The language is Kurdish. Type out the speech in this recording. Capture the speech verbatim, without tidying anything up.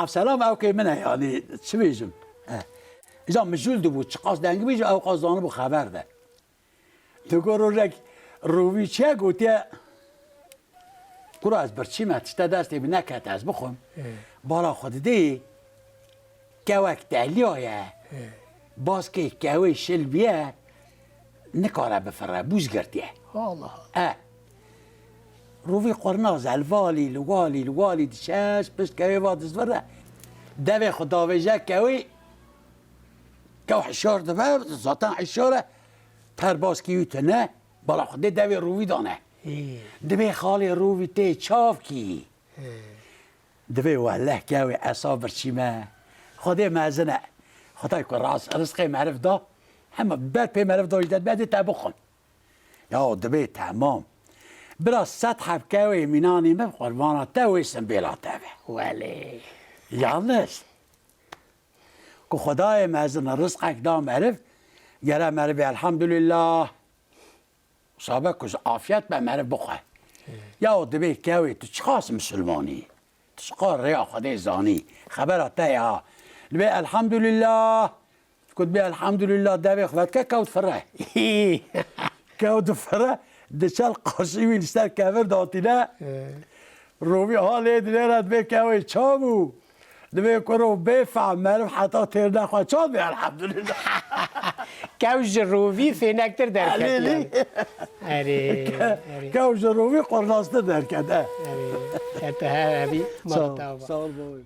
Evselam ewkê min e, yanî çi bêjim? Eh. Îca mijûl dibû, çiqas dengî bêje, ewqas zanibû xeber de. Digo rojek Rûvî çi ye gotiye, kuro ez birçî me, tişte destê min nekete ez bixwim. Ê. Bala xwe didê, kewek teliya ye. Ê. Baskê kewê şil bûye, nikare bifire, bûz girtiye. Allah Allah. E. Rûvî qurna zelvalî, li walî, li walî diçe, pişt kewê va dizvire. Devê xwe davêje kewê, kew hişyar dibe, zaten hişyar e. Per baskî wî tune, bala xwe dê devê Rûvî dane. Hê. Dibê xalê Rûvî tê çavkî. Hê. Dibê welleh kewê esa birçî me. Xwedê mezin e. Xwedayê ku rast rizqê meriv da, hema ber pê meriv da jî de dibê te bixwim. Ya dibê temam. Bira sed heb kewê mînanî min qurbana te wê simbêla te be. Welê. Yalnız. Ku Xwedayê mezin rizqek da meriv, gere meriv bê elhamdulillah. Sabe ku ji afiyet be meriv bixwe. Ya dibê kewê tu çiqas misilmanî, tu çiqas rêya Xwedê zanî, xebera te ya. Dibê elhamdulillah. Ku dibê elhamdulillah devê xwe vedike kewt fire. Kewt fire, diçe li qaşî wî li ser kevir datîne. Ee. Rovî halê dinêre dibê kewê ça bû? Dibê kuro bêfehm meriv heta têr nexwe ça dibê elhamdulillah. Kew ji rovî fênektir derketiye. Erê, erê. Kew ji rovî qurnastir derkete. Erê. Hete her hebî. Sağ ol, sağ ol bavê.